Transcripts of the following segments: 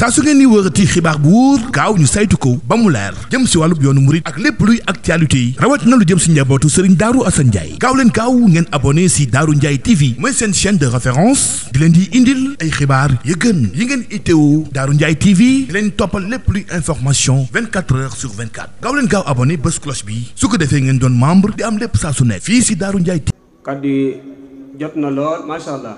saa su ngeen ni wërati xibaar bu wóor gaaw ñu saytu ko ba mu leer jëm si wàllub yoonu murit ak lépp luy actualité yi rawat na lu jëm si njabootu Serigne Darou Assane Ndiaye gaaw leen gaaw ngeen abonné si Darou Ndiaye TV mooy seen chaîne de référence di leen di indil ay xibaar yu gën yi ngeen itteewu Darou Ndiaye TV di leen toppal lépp luy information 24 heures sur 24 gaaw leen gaaw abonné bés cloche bi su ko defee ngeen doon membre di am lépp saa su ne fii si Darou Ndiaye TV. kaddu yi jot na lool macha allah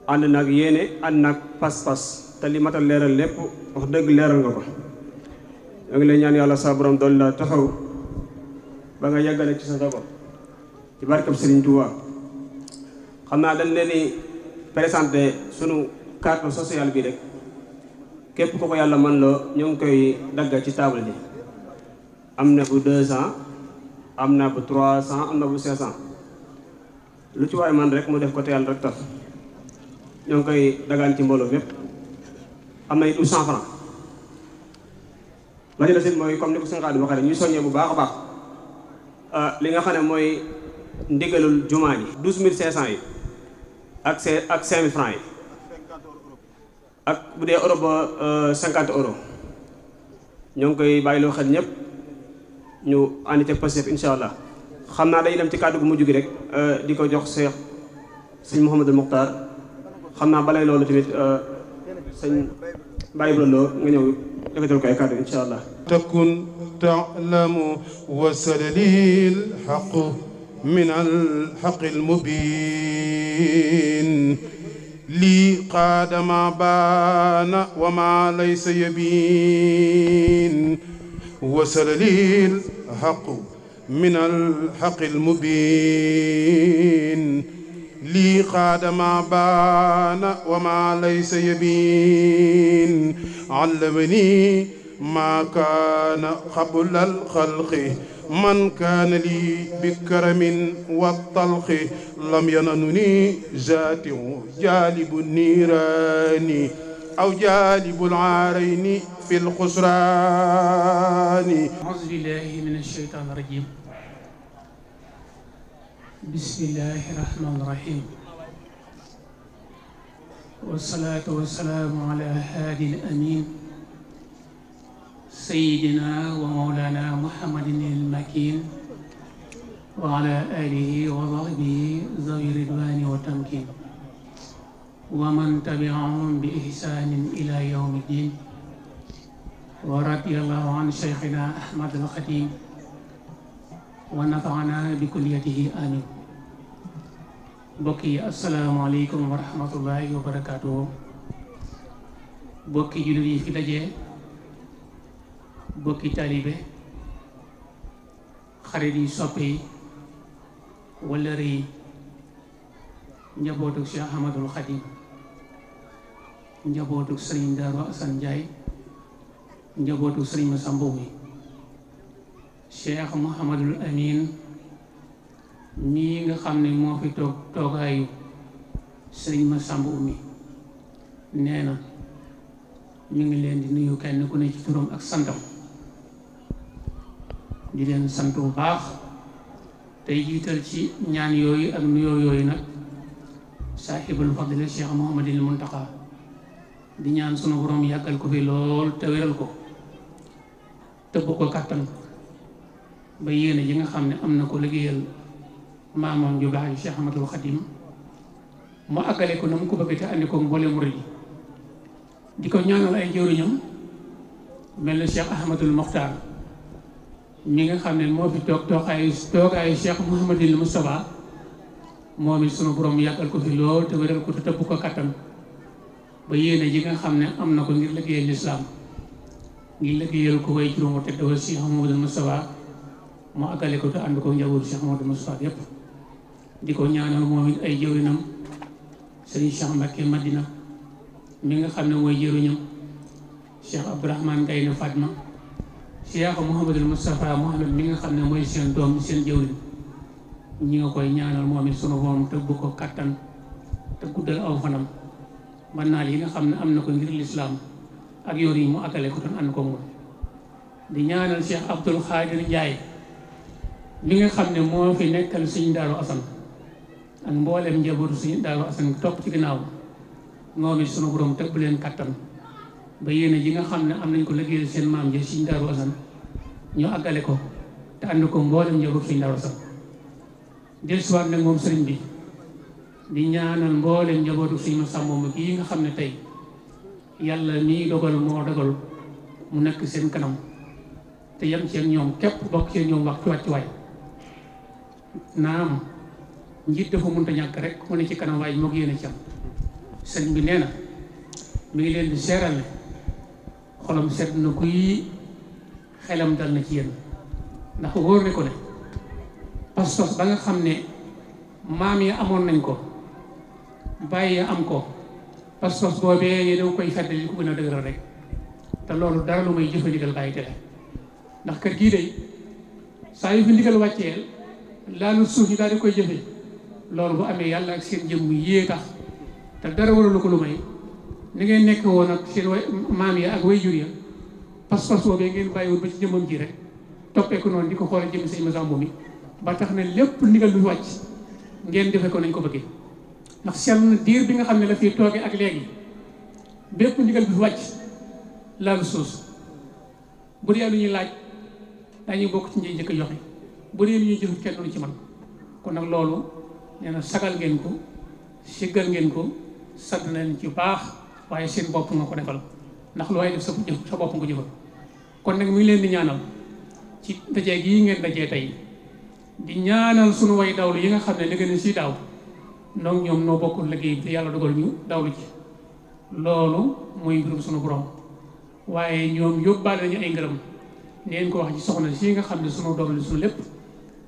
ànd nag yéene ànd nag pas-pas te li matal leeral lépp wax dëgg leeral nga ko ñoo ngi lay ñaan yàlla sa borom doon la taxaw ba nga yàggale ci sa dogo ci barkab Serigne Touba xam naa dañ leen di présenté sunu carte sociale bi rek képp ko yàlla man loo ñoo ngi koy dagga ci table ji am na bu 200 am na bu 300 am na bu 500 lu ci waay man rek mu def ko te yàlla rek tax ñoo ngi koy dagaan ci mbooloo bépp am na it 100 francs la ci des mooy comme ni ko sëñ Xaadim waxee ñuy soññee bu baax a baax li nga xam ne mooy ndigalul jumaa ji 12500 yi ak 5000 francs yi ak bu dee euro ba 50 euros ñoo ngi koy bàyyiloo xel ñëpp ñu àndi teg Pastef incha allah xam naa dañuy dem ci kàddu gu mujj gi rek di ko jox Cheikh sëñ Mouhamadou Mokhtar xam naa balay loolu tamit sëñ Baye Ibrahima Lo nga ñëw yëkkatal ko ay kàddu incha allah. takun ta'lamu wasala lil haqq min al haqq al mubin li qaada ma baana wa ma laysa yabin wasala lil haqq min al haqq al mubin li qaada ma baana wa ma laysa yabin allamani ma kaana qabla al xalqi man kaana lii bi karamin wa talqi lam yananuni zaati'u jaalibu niiraani aw jaalibu aarayni fi lxusraani. auzu billaahi mina shaytaani rajiim. bismillaahi rahmaani rahiim. wassalaatu wassalaamu alaa haadil amiin. sayyidina wa mawlana muhammadin al-makin wa ala alihi wa sahbihi zawi ridwani wa tamkin wa man tabi'ahum bi ihsanin ila yawmi ddin wa radiyallahu an shaykhina ahmad al-khadim wa nafa'ana bi kulliyatihi amin. mbokk yi assalaamu aleykum wa rahmatullahi wa barakatuhu. mbokki jullit yi fi daje, bokki taalibe, xarit yi, soppe yi, wëllëre yi, njabootuk Cheikh Ahmadul Xadim, njabootuk Sëriñ Darou Assane Ndiaye, njabootuk Sëriñ Massamba Oumy, Cheikh Mouhamadul Amin mii nga xam ne moo fi toogaayu Sëriñ Massamba Oumy nee na ñu ngi leen di nuyu kenn ku ne ci turam ak santam, di leen sant bu baax tey jiital ci ñaan yooyu ak nuyoo yooyu nag saahibul fadli Cheikh Mouhamadul Muntaqa, di ñaan sunu borom yàggal ko fi lool te wéral ko tëbb ko kàttan ba yéene ji nga xam ne am na ko liggéeyal maamam ju baax Cheikh Ahmadul Xadim mu àggale ko na mu ko bëgg te andi ko mboole murid yi. di ko ñaanal ay jëwriñam mel na Cheikh Ahmadul Mokhtar mi nga xam ne moo fi toogaayu Cheikh Mouhamadul Moustapha, moom it sunu borom yàggal ko fi lool te wéral ko te tëbb ko kattan ba yéene ji nga xam ne am na ko ngir liggéeyal lislaam, ngir liggéeyal ko way juróom te dawal Cheikh Mouhamadul Moustapha mu àggale ko te ànd ko njabootu Cheikh Mouhamadul Moustapha yépp. di ko ñaanal moom it ay jëwriñam Serigne Cheikh Mbacké Madina mi nga xam ne mooy jëruñam, Cheikh Abdourahmane Gaynde Fatma, Cheikh Mouhamadul Moustapha Mohamed mi nga xam ne mooy seen doom seen jëwriñ, ñi nga koy ñaanal moom it sunu borom te bu ko kattan te guddal aw fanam ba naal yi nga xam ne am na ko ngir lislaam ak yoon yi mu àggale ko doon ànd ko moom. di ñaanal Cheikh Abdoul Khadir Ndiaye mi nga xam ne moo fi nekkal Sëriñ Darou Assane ak mboolem njabootu Sëriñ Darou Assane topp ci ginnaaw moom it sunu borom tëbb leen kattan ba yéene ji nga xam ne am nañ ko liggéeyal seen maam ji Sëriñ Daaru Asan ñu àggale ko te ànd ko mboolem njaboot Sëriñ Daaru Asan dellusiwaat nag moom sëriñ bi di ñaanal mboolem njabootu Sëriñ Masamba moom kii nga xam ne tey yàlla nii dogal moo dogal mu nekk seen kanam te yem ci ak ñoom képp bokk ci ñoom wax ci wàccuwaay naam njiit dafa mënta ñàkk rek mu ne ci kanam waaye moo ko yéene ci am sëriñ bi nee na mi ngi leen di seeral ne xolam sedd na kuy xelam dal na ci yéen ndax wóor ne ko ne pas-pas ba nga xam ne maam yi amoon nañ ko bàyyi am ko pas-pas boobee yéen koy fedd li ko gën a dëgëral rek te loolu dara lu may jëfe ndigal bàyyi tere ndax kër gii day saa yu fi ndigal wàcceel laalu suuf yi daal di koy jëfe loolu bu amee yàlla ak seen jëmm yée tax te dara waralu ko lu may ni ngeen nekk woon ak seen maam ya ak way jur ya pas-pas boobee ngeen bàyyiwul ba ci jëmmam ji rek toppee ko noonu di ko xoole jëm Sëriñ Masamba mi ba tax ne lépp ndigal lu wàcc ngeen defe ko nañ ko bëggee ndax seen diir bi nga xam ne la fiy toogee ak léegi bépp ndigal bi fi wàcc laalu suus bu dee lu ñuy laaj dañuy bokk ci ñuy njëkk a joxe bu dee lu ñuy jëf kenn du ci man kon nag loolu nee na sagal ngeen ko siggal ngeen ko sant nañ ci baax waaye seen bopp nga ko defal ndax lu waaye def sa bopp nga jëfal kon nag mi ngi leen di ñaanal ci dajee gii ngeen dajee tey di ñaanal sunu way dawlu yi nga xam ne li ngeen si daaw donc ñoom noo bokk liggéey bi yàlla dogal ñu dawlu ci loolu mooy mbirum sunu borom waaye ñoom yóbbaale nañu ay ngërëm neen ko wax ci soxna si nga xam ne sunu doom la sunu lépp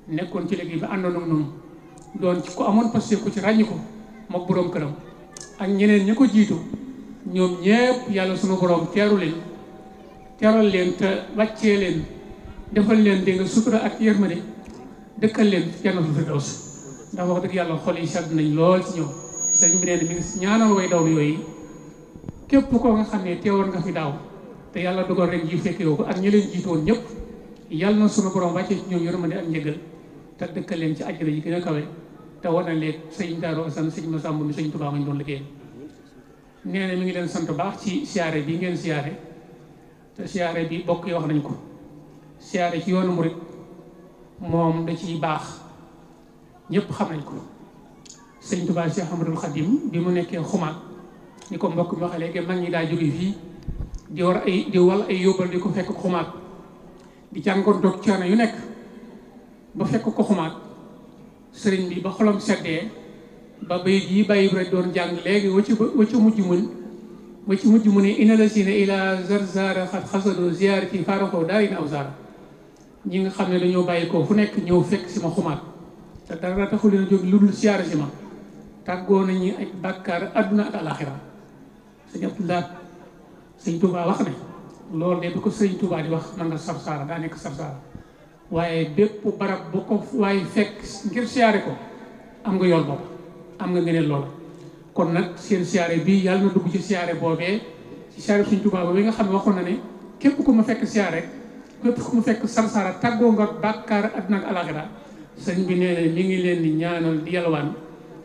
nekkoon ci liggéey bi àndoon ak noonu doon ci ko amoon parce que ku ci ràññi ko mook boroom këram ak ñeneen ña ko jiitu ñoom ñépp yàlla sunu borom teeru leen teeral leen te wàccee leen defal leen dégg nga sutura ak yërmande dëkkal leen jannatul firdaws ndax wax dëgg yàlla xol yi sedd nañ lool ci ñoom sëriñ bi nee na mi ngi ñaanal way dawlu yooyu képp koo nga xam ne teewoon nga fi daaw te yàlla dogal rek ji fekke yoo ko ak ñi leen jiitoon ñëpp yàlla na sunu borom wàccee ci ñoom yërmande ak njëgal te dëkkal leen ci àjjana yi gën a kawe te wane leen Sëriñ Daaru Asan Sëriñ Masamba mi Sëriñ Tuubaa nga ñu doon liggéeyal nee na mi ngi leen sant baax ci siyaare bi ngeen siyaare te siyaare bi bokk yi wax nañ ko siyaare ci yoonu murit moom da ciy baax ñëpp xam nañ ko Sëriñ Tuubaa Cheikh Ahmadul Khadim bi mu nekkee xumaat ni ko mbokk mi waxee léegi mag ñi daa jóge fii di wal ay yóbbal di ko fekk xumaat di jàngoon doog coono yu nekk ba fekk ko xumaat sëriñ bi ba xolam seddee ba bay yi bàyyi rek doon jàng léegi wacc mujj mu ne ina la si ne ila zarzara xat xasado ziarati faaraxoo daarin aw zara ñi nga xam ne dañoo bàyyi ko fu nekk ñëw fekk si ma xumaat te dara taxul leen a jóg lu dul siyaare si ma tàggoo nañu ay bàkkaar adduna ak alaxira sëñ Abdoulaye sëñ Touba wax ne loolu de bu ko sëñ Touba di wax man nga sarsaara daa nekk sarsaara waaye bépp barab bu ko waaye fekk ngir siyaare ko am nga yool bopp am nga ngëneel loola kon nag seen siyaare bii yàlla na dugg ci siyaare boobee ci siyaare sëñ Touba boobee nga xam ne waxoon na ne képp ku ma fekk siyaare képp ku ma fekk sarsaara tàggoo nga bàkkaar adduna ak alaxira sëñ bi nee na mi ngi leen di ñaanal di yalwaan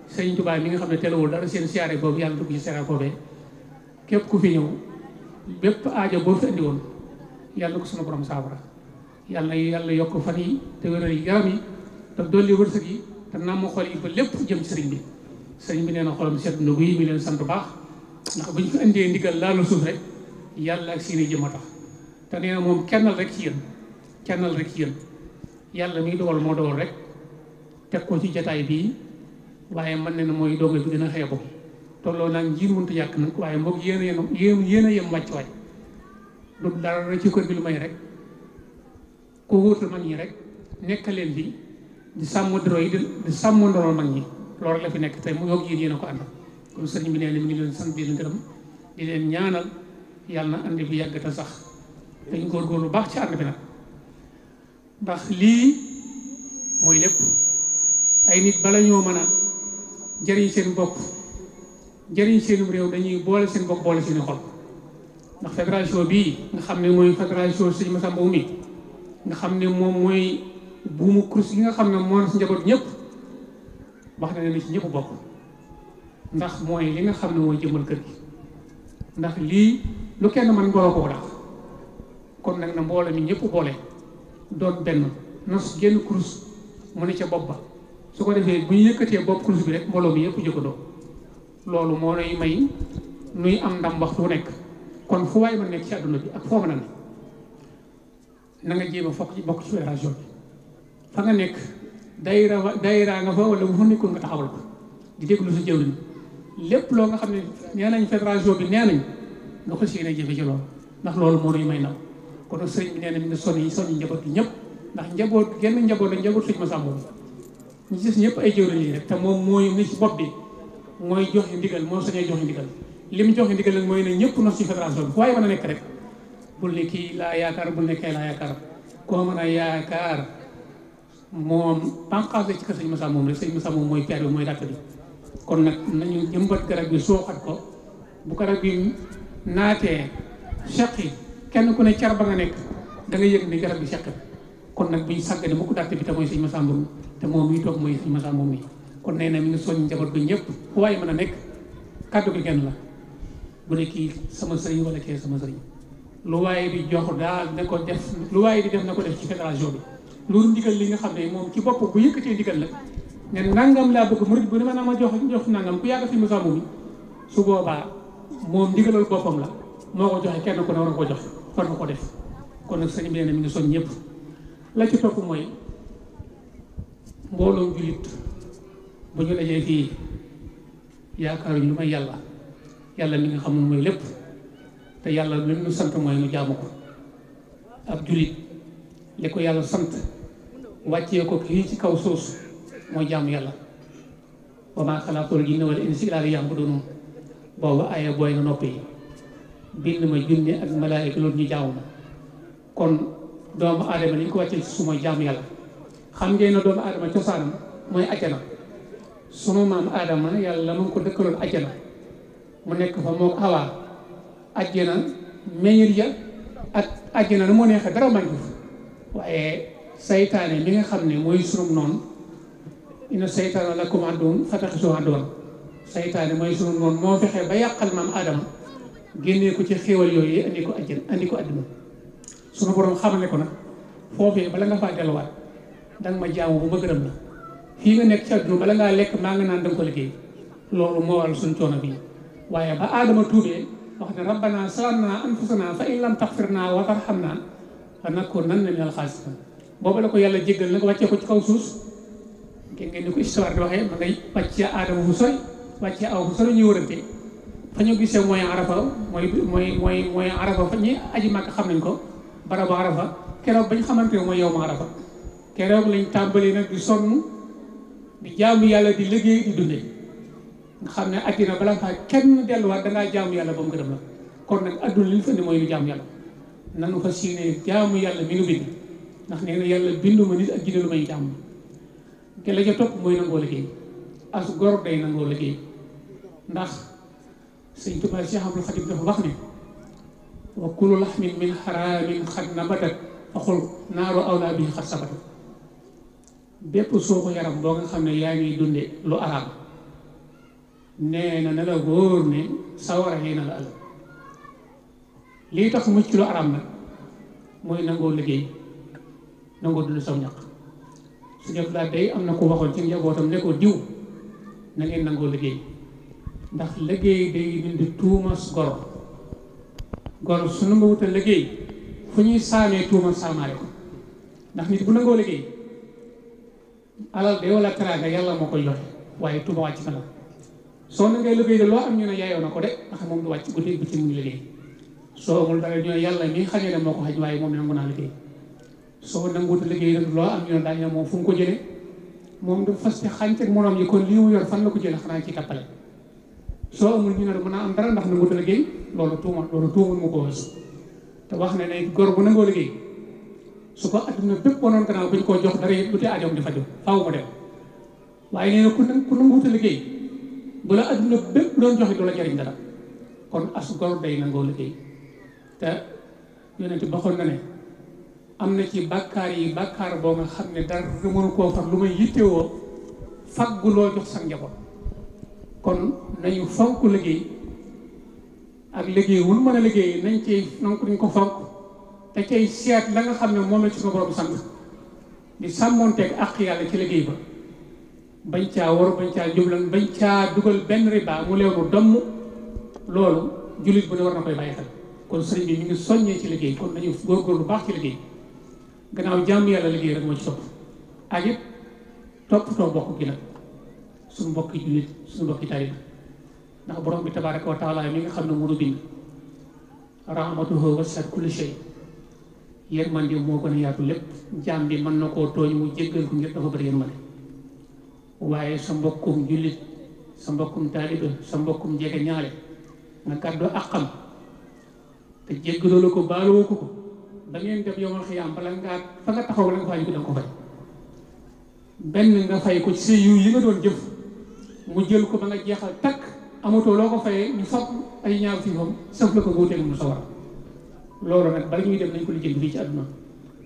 sëñ Touba mi nga xam ne telewul dara seen siyaare boobu yàlla dugg ci siyaare boobee képp ku fi ñëw bépp aajo boo fi andi woon yàlla ko sunu borom saafara yàlla yokk fan yi te wéral yi yaram yi te dolli wërsëg yi te namm xol yi ba lépp jëm ci sëriñ bi nee na xolam sedd na guy mi leen sant baax ndax bu ñu fi indee ndigal laalu suuf rek yàlla ak seeni jëm a tax te nee na moom kennal rek ci yéen yàlla mi dogal moo dogal rek teg ko ci jataay bii waaye mën na ne mooy dogal bi gën a xeebu tolloo nag njiir mënut a yàq nag waaye moom yéen a yem wàcc waay du dara ci kër gi lu may rek ko wóotal mag ñi rek nekk leen fi di sàmm doro yi di sàmm ndoro mag ñi loolu rek la fi nekk tey mu yoog yéen a ko àndal kon sëriñ bi nee na mi ngi leen sant di leen gërëm di leen ñaanal yàlla na andi bi yàgg te sax dañ góorgóorlu baax ci ànd bi nag ndax lii mooy lépp ay nit bala ñoo mën a jëriñ seen bopp jëriñ seenum réew dañuy boole seen bopp boole seen xol ndax fédération bii nga xam ne mooy fédération Sëriñ Masamba mi nga xam ne moom mooy buumu kurus yi nga xam ne moo na si njaboot ñëpp wax na ne ci ñëpp bokk ndax mooy li nga xam ne mooy jëmal kër gi ndax lii lu kenn man mbooloo ko dax kon nag na mbooloo mi ñëpp boole doon benn nos génn kurus mu ne ca bopp ba su ko defee bu ñu yëkkatee bopp kurus bi rek mbooloo mi yëpp jëkkandoo loolu moo lay may nuy am ndam waxtu wu nekk kon fu waay ma nekk ci àdduna bi ak foo mën a ne na nga jéem a bokk ci fédération bi fa nga nekk dayra nga fa wala bu fa nekkul nga taxawal ko di déglu sa jëwriñ lépp loo nga xam ne nee nañ fédération bi nee nañ nga ko séenee jëfe ci loolu ndax loolu moo nuy may naw kon nag sëriñ bi nee na mi ngi soññi njaboot bi ñëpp ndax genn njaboot la njaboot sëñ Massamba ñu gis ñëpp ay jëwriñ yi rek te moom mooy ni ci bopp bi mooy joxe ndigal moo sañee joxe ndigal li mu joxe ndigal nag mooy ne ñëpp nos ci fédération bi fu waaye mën a nekk rek bul ne kii laa yaakaar bul ne kay laa yaakaar koo mën a yaakaar moom panqaas la ci kër sëñ Massamba moom rek sëñ Massamba moom mooy peer bi mooy dàtt bi kon nag nañu jëmbat garab bi suuxat ko bu garab bi naatee seqi kenn ku ne car ba nga nekk da nga yëg ni garab bi seqi kon nag buñ sàggane mu ko dàtt bi te mooy sëñ Massamba te moom mii toog mooy sëñ Massamba moom mi kon nee na mi ngi soññ njaboot bi ñëpp fu waaye mën a nekk kàddu gi genn la bu ne kii sama sëriñ wala kee sama sëriñ lu waaye di jox daal na ko def lu waaye di def na ko def ci fédération bi loolu ndigal li nga xam ne moom ci bopp bu yëkkatee ndigal la ne nangam laa bëgg murid bu ne ma jox nangam ku yàgg fi mu sàmm mi su boobaa moom ndigalal boppam la moo ko joxe kenn ku ne war ko joxe war nga ko def kon nag sëñ bi nee na mi ngi soñ ñëpp la ci topp mooy mbooloom jullit bu ñu dajee fii yaakaaruñ lu may yàlla mi nga xam ne mooy lépp te yàlla li ñu sant mooy nu jaamu ko ab jullit li ko yàlla sant wàccee ko fii ci kaw suuf mooy jaamu yàlla wa maa xalaqtul jinna wal insa illaa liya'buduun boobu aaya booy na noppi yi bind ma junne ak malaayika loolu ñu jaamu ma kon doomu aadama li ñu ko wàccee ci suuf mooy jaamu yàlla xam ngeen ne doomu aadama cosaanam mooy ajjana sunu maam aadama yàlla mu ngi ko dëkkaloon ajjana mu nekk fa moo Awa ajjana meññit ya ak ajjana nu moo neexee dara mañ ko waaye saytaane mi nga xam ne mooy sunu noonu inna saytaana lakum aduwwun fattaxisuuhu aduwwan saytaane mooy sunu noonu moo fexe ba yàqal maam aadama génnee ko ci xéewal yooyu andi ko ajjana andi ko adduna sunu borom xamal ne ko nag foofee bala nga faa delluwaat danga ma jaamu bu ma gërëm la fii nga nekk ci adduna bala ngaa lekk maa nga naan danga ko liggéey loolu moo waral suñu coono bii waaye ba aadama tuubee wax ne rabbana zalamna anfusana fa in lam taxfirna wa tarhamna lanakunanna minal xaasiriin boobu la ko yàlla jéggal nag wàccee ko ci kaw suuf ngeen ni ko histoire di waxee ma ngay wàccee aadama bu sori wàccee aw bu sori ñuy wërante fa ñu gisee mooy arafa mooy arafa fa ñi aji màkk xam nañ ko barabu arafa keroog bañ xamante ne mooy yow ma arafa keroog lañ tàmbali nag di sonn di jaamu yàlla di liggéey di dundee nga xam ne addina bala faa kenn delluwaat dangaa jaamu yàlla ba mu gërëm la kon nag adduna li ñu fa indi mooy lu jaamu yàlla nanu fa siinee jaamu yàlla mi nu bind ndax nee na yàlla bindu ma nit ak jinne lu may jaamu te la ca topp mooy nangoo liggéey as gor day nangoo liggéey ndax sëñ Tuubaa Cheikh Abdul Xadim dafa wax ne wa kullu laxmin min xaraamin xad nabatat fa xul naaru awlaa bihi xad sabatat bépp suuxu yaram boo nga xam ne yaa ngi dunde lu araam nee na la wóor ne sawara yi na la ëllëg lii tax mucc lu araam nag mooy nangoo liggéey nangoo dund saw ñaq su def laa day am na ko waxoon ci njabootam ne ko diw na ngeen nangoo liggéey ndax liggéey day dindi tuumas gor su nangoo wutal liggéey fu ñuy saamee tuuma saamaale ko ndax nit bu nangoo liggéey alal de wala teraanga yàlla moo koy joxe waaye tuuma wàcc na la soo na ngay liggéey de loo am ñu ne yaayoo na ko de ndax moom du wàcc guddi bi ci mu ngi liggéey soo amul dara ñu ne yàlla mi xañee ne moo ko xaj waaye moom nangu naa liggéey soo nanguwut liggéey nag loo am ñu ne daañu ne moom fu mu ko jëlee moom du fas ci xànceeg moroom yi kon lii mu yor fan la ko jëlee xanaa ci tappale soo amul ñu ne mën naa am dara ndax nanguwut liggéey loolu tuumul mu ko weesu te wax ne ne góor bu nangoo liggéey su ko adduna bépp wanoon gannaaw bu ñu koo jox dara it lu tee ajoom di faju faaw mu dem waaye nee na ku nanguwut liggéey bu la adduna bépp doon joxe du la jariñ dara kon as góor day nangoo liggéey te yonent baxoon na ne am na ci bàkkaar yi bàkkaar boo nga xam ne dara mënu koo far lu may yittewoo faggu loo jox sa njaboot kon nañu fonk liggéey ak liggéey wul mën a liggéey nañ ko fonk te cay seet la nga xam ne moom la ci suñu borom sant di sàmmoonteeg ak yàlla ci liggéey ba bañ caa war bañ caa jublan bañ caa dugal benn riba mu leew nu domm loolu jullit bu ne war na koy bàyyi xel kon sëriñ bi mi ngi soññee ci liggéey kon nañu góorgóorlu bu baax ci liggéey gannaaw jàmm yàlla liggéey rek moo ci topp ak it toppatoo bokk gi nag suñu mbokki jullit suñu mbokki taalibe ndax borom bi tabaaraka wa taala mi nga xam ne mënu bind rahmatuhu wasi'at kulli shay yërmande moo gën a yaatu lépp jaam bi mën na koo tooñ mu jéggal ko ngir dafa bëri yërmande waaye sa mbokkum jullit sa mbokkum taalibe sa mbokkum jege ñaale nga gàddu àqam te jéggaloo la ko baaloo ko da ngeen dem yomal xiyaam bala ngaa fa nga taxaw la nga fay ko da nga ko fay benn nga fay ko ci sa yiw yi nga doon jëf mu jël ko ba nga jeexal takk amatoo loo ko fayee ñu fab ay ñaaw ci moom sëf la ko góoteeg mu sa war loolu nag bala ñuy dem nañ ko lijjanti fii ci àdduna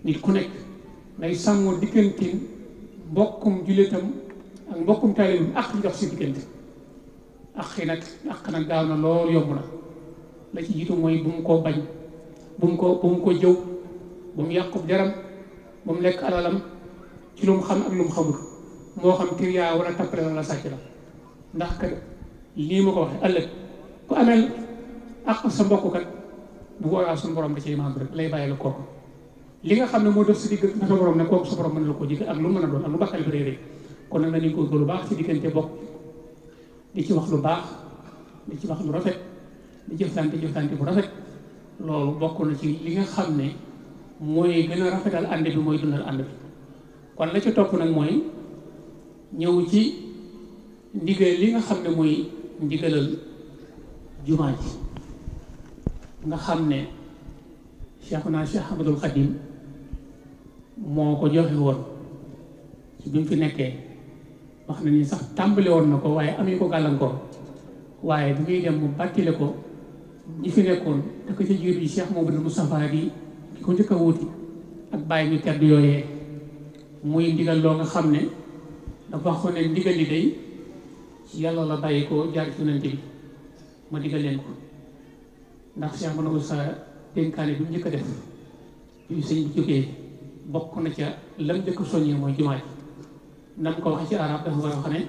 nit ku nekk day sàmmoo digganteem mbokkum jullitam ak mbokkum taalibam ak ñu dox si diggante ak nag gaaw na lool yomb na la ci jiitu mooy bu mu ko bañ bu mu ko jëw bu mu yàqub deram bu mu lekk alalam ci lu mu xam ak lu mu xamul moo xam tiriyaa wala tappale wala sàcc la ndax kat lii ma ko waxee ëllëg ku ameel ak sa mbokk kat bu boobaa suñu borom da cee maandu rek lay bàyyi la kooku li nga xam ne moo def si digg na sa borom ne kooku sa borom mën na la koo jig ak lu mën a doon ak lu bakkal bi réeré kon nag nañu góorgóorlu lu baax ci diggante bokk di ci wax lu baax di ci wax lu rafet di jëflante bu rafet loolu bokk na ci li nga xam ne mooy gën a rafetal ànd bi mooy dundal ànd bi kon la ci topp nag mooy ñëw ci ndigal li nga xam ne mooy ndigalal jumaa ji nga xam ne Cheikhuna Cheikh Ahmadul Khadim moo ko joxe woon ci bi mu fi nekkee wax na ni sax tàmbali woon na ko waaye amee ko gàllankoor waaye bi muy dem mu bàttile ko ñi fi nekkoon te ko ci jiitu yi Cheikh Mouhamadou Moustapha di ki ko njëkk a wuuti ak bàyyi ñu tedd yooyee muy ndigal loo nga xam ne dafa wax ne ndigal li day yàlla la bàyyi ko jaar ci yonent bi ma digal leen ko ndax Cheikh Mouhamadou Moustapha dénkaane bi mu njëkk a def yu sëñ bi jógee bokk na ca lam njëkk soññee mooy jumaa ji nam ko wax ci arab dafa war a wax ne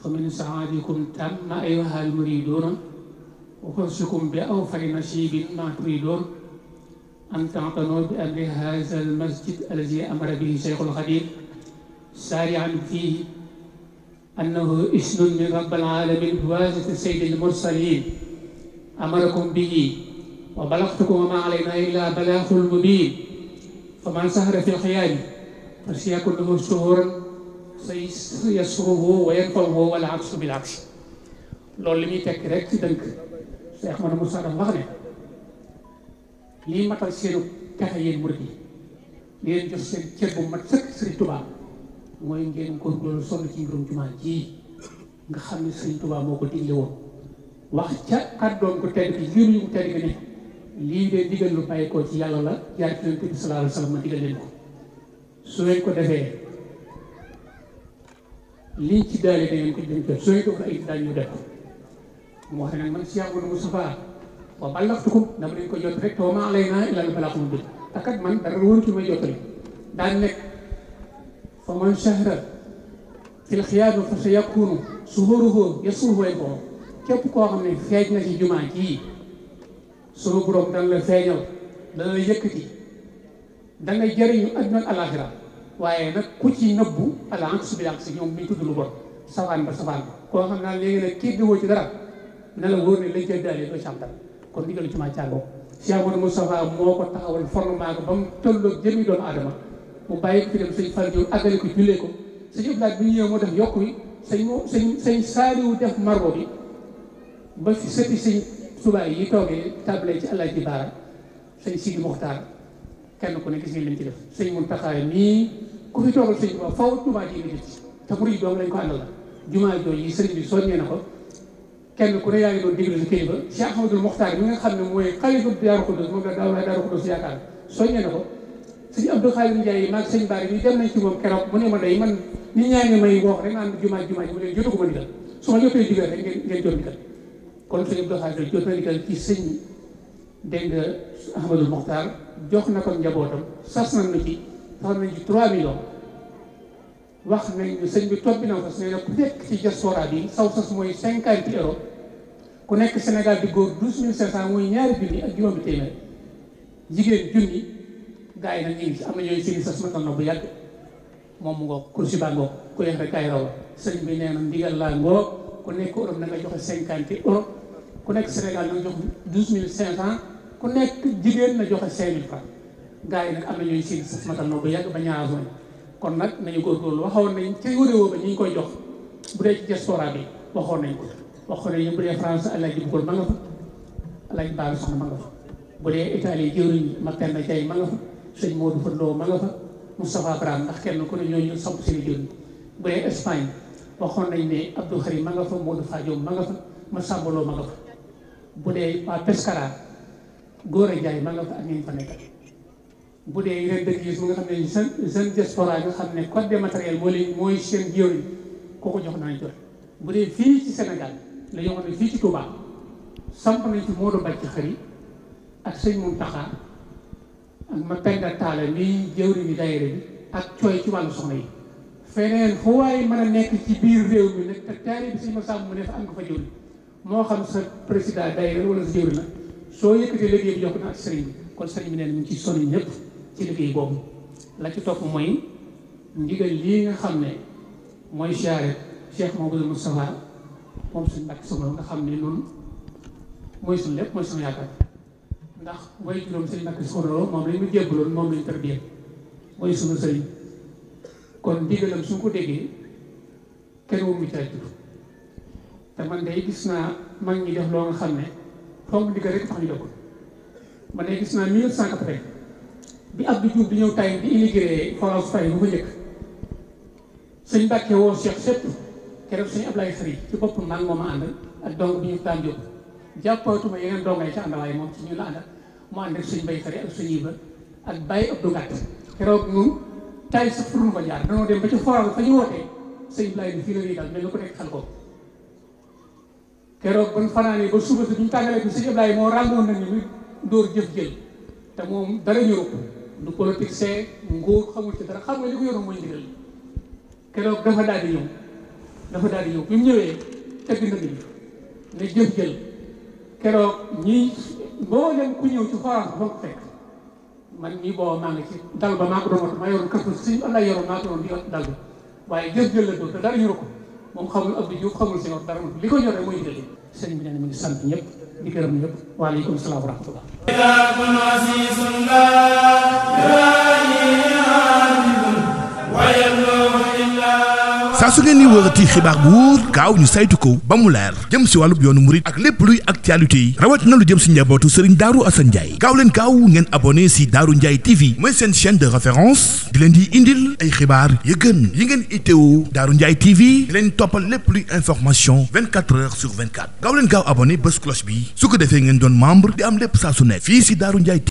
fa min saadikum tamma ayyuhal muriduuna wa xursukum bi awfari nasibin ma turidoon an ta'tanu bi amri haza al masjid allazi amara bihi Cheikhul Khadim saari'an fihi annahu isnun min rabbil alamin bi waasitati sayyidil mursalin amarakum bihi wa balagtukum wa ma alayna illa balaghul mubin faman sahara fil xiyaami falyakun lahu shuhuran yasruhu wa yanfa'uhu wal aksu bil aksi loolu li muy tekki rek ci dënk Cheikh Mouhamadou Moussa dafa wax ne lii matal seenu pexe yéen murid yi li leen jox seen cër bu mat sëkk Serigne Touba mooy ngeen góorgóorlu sonn ci mbirum jumaa ji nga xam ne Serigne Touba moo ko digle woon wax ca kàddoom ko tedd gi liiruñu ko tedd gi ne lii de digal lu bàyyi ko ci yàlla la jaar ci Yonent bi sallallahu alayhi wa sallam ma digal leen ko su ngeen ko defee liñ ci daale da ngeen ko jëm jot su ngeen ko wax ay daal ñu def mu wax ne nag man Cheikh Mouhamadou Moustapha wa ballaxtukum dama leen ko jot rek te wa maa alaynaa illal balaagul mubiin te kat man dara wóoru ci may jottali daan nekk fa man shahida fil xiyaami fa sayakunu suhuruhu yasuruhu yanfa'uhu képp koo xam ne feeñ na ci jumaa ji sunu borom dana la feeñal dana la yëkkati da nga jëriñu àdduna ak alaaxira waaye nag ku ci nëbbu al-aksu bil aksi ñoom ñu tudd lu bon safaan ba koo xam naa léegi nag kii diwoo ci dara na la wóor ne lañ cay daale doo ci am dara kon ndigalu ci maa càngoo Cheikh Mouhamadou Moustapha moo ko taxawal fondement ko ba mu tolloo jëmi doomu aadama mu bàyyi ko fi dem sëñ Fall ñëw àggale ko jullee ko sëñ Abdoulaye bi ñu ñëwee moo def yokk wi sëñ Saaliwu def marbo bi ba fi sëti sëñ Tuubaa yi toogee table ci Alaaji Baara sëñ Sidi Mokhtar kenn ku ne gis ngeen leen ci def sëñ Muntaxa nii ku fi toogal sëñ Tuubaa faw Tuubaa ji nga jël ci te murid doom lañ ko àndal la jumaa jooju yi sëriñ bi soññee na ko kenn ku ne yaa ngi doon déglu si kilifa Cheikh Ahmadul Mokhtar mi nga xam ne mooy xalifa Daaru Xudoos moom la Daaru Xudoos yaakaar soññee na ko sëñ Abdou Khadir Ndiaye maag sëñ Baari bi dem nañ ci moom keroog mu ne ma day man nit ñaa ngi may wax rek naan jumaa ji mu leen jotaguma ndigal su ma jotee digal rek ngeen jot ndigal kon sëñ Abdou Khadre jot na ndigal ci sëñ dégg nga Ahmadou Mokhtar jox na ko njabootam sas nañ ci 3 millions wax nañ ne sëñ bi topp bi na ko nee na ku nekk ci diaspora bi saw sas mooy 50 euros ku nekk Sénégal di góor 12500 mooy ñaari junni ak juróomi téeméer jigéen junni gars yi nag ñu ngi ci am na ñooy seeni sas matal na bu yàgg moom mu ngoog kursi baa ngoog ku yeex rek kay raw sëñ bi nee na ndigal laa ngoog ku nekk Europe na nga joxe 50 euros ku nekk Sénégal na nga joxe 12500 ku nekk jigéen na joxe 5000 francs gars yi nag am na ñooy seeni sas matal na bu yàgg ba ñaar zone kon nag nañu góorgóorlu waxoon nañ ca wóoree ba ñu ngi koy jox bu dee ci diaspora bi waxoon nañ ko waxoon nañ bu dee France Alaaji Bugol ma nga fa Alaaji Baara Soxna ma nga fa bu dee Italie jëwriñ Mapenda Jaay ma nga fa sëñ Modou Fadlo ma nga fa Moustapha Braham ndax kenn ku ne ñooñu samp seen jëwriñ bu dee Espagne waxoon nañ ne Abdou Khari ma nga fa Modou Fadio ma nga fa Massamba Lo ma nga fa bu dee waa Pescara Gora Jaay ma nga fa ak ñi fa nekk bu dee yeneen dëkk yi nga xam ne jeune diaspora nga xam ne code des matériels mooy seen jëwriñ kooku jox nañ jot bu dee fii ci Sénégal la yoo xam ne fii ci Touba samp nañ ci Modou Bacci Xari ak sëñ Mountakha ak Mapenda Talla mi jëwriñ yi daayira bi ak cooy ci wàllu soxna yi feneen fu waaye mën a nekk ci biir réew mi nag te taari bi sëñ ma sàmm mu ne fa am nga fa jëwriñ moo xam sa président daayira wala sa jëwriñ la soo yëkkatee liggéey bi jox na ak sëriñ bi kon sëriñ bi nee na mu ngi ciy sonn ñëpp ci liggéey boobu la ci topp mooy ndigal lii nga xam ne mooy siyaare Cheikh Mouhamadou Moustapha moom suñu Mbàkke Soxna nga xam ne noonu mooy suñu lépp mooy suñu yaakaar ndax way juróom sëñ Mbàkke Soxna moom lañ mu jébbaloon moom lañ tarbiyee mooy suñu sëriñ kon ndigalam suñ ko déggee kenn wu mu caay te man day gis naa mag ñi def loo nga xam ne fonk ndigal rek tax ñu def ko man day gis naa 1980 bi Abdou Diouf di ñëw tay di immigré forage Faye bu fa njëkk sëñ Mbàkke woo Cheikh sépp keroog sëñ Ablaye Xari ci bopp man moom a ànd ak dong bi ñu daan jóg jàppootuma yeneen dongay ca ànd waaye moom ci ñu la ànd mu ànd ak sëñ Bay Xari ak sëñ Ibra ak Baye Abdou Gàtt keroog ñun tay sa furnu fa jaar danoo dem ba ci forage fa ñu wootee sëñ Ablaye bi fii la ñuy dal mel na ko nekk xel ko keroog ban fanaanee ba suba si bi ñu tàngalee bi sëñ Ablaye moo ràngoon nañu ñu dóor jëf jël te moom dara ñëw du politique see nguur xamul ci dara xam nga li ko yoroon mooy ndigal keroog dafa daal di ñëw bi mu ñëwee tëgg na bi ne jëf jël keroog ñii boo dem ku ñëw ci forage ba ko fekk man mii booba maa ngi ci dal ba maa ko doon maa yoroon kër si am na yoroon maa ko doon di dal bi waaye jëf jël la dóor te dara ñëw ko moom xamul Abdou Diouf xamul si dara li ko ñor rek mooy ndigal sëñ bi nee na mi ngi sant ñëpp di gërëm ñëpp waaleykum salaam wa rahmatullah saa su ngeen ni wërati xibaar bu wóor gaaw ñu saytu ko ba mu leer jëm si wàllub yoonu murit ak lépp luy actualité yi rawatina lu jëm si njabootu Serigne Darou Assane Ndiaye gaaw leen gaaw ngeen abonné si Darou Ndiaye TV mooy seen chaîne de référence di leen di indil ay xibaar yu gën yi ngeen itteewu Darou Ndiaye TV di leen toppal lépp luy information 24 heures sur 24 gaaw leen gaaw abonné bés cloche bi su ko defee ngeen doon membre di am lépp saa su nekk fii si Darou Ndiaye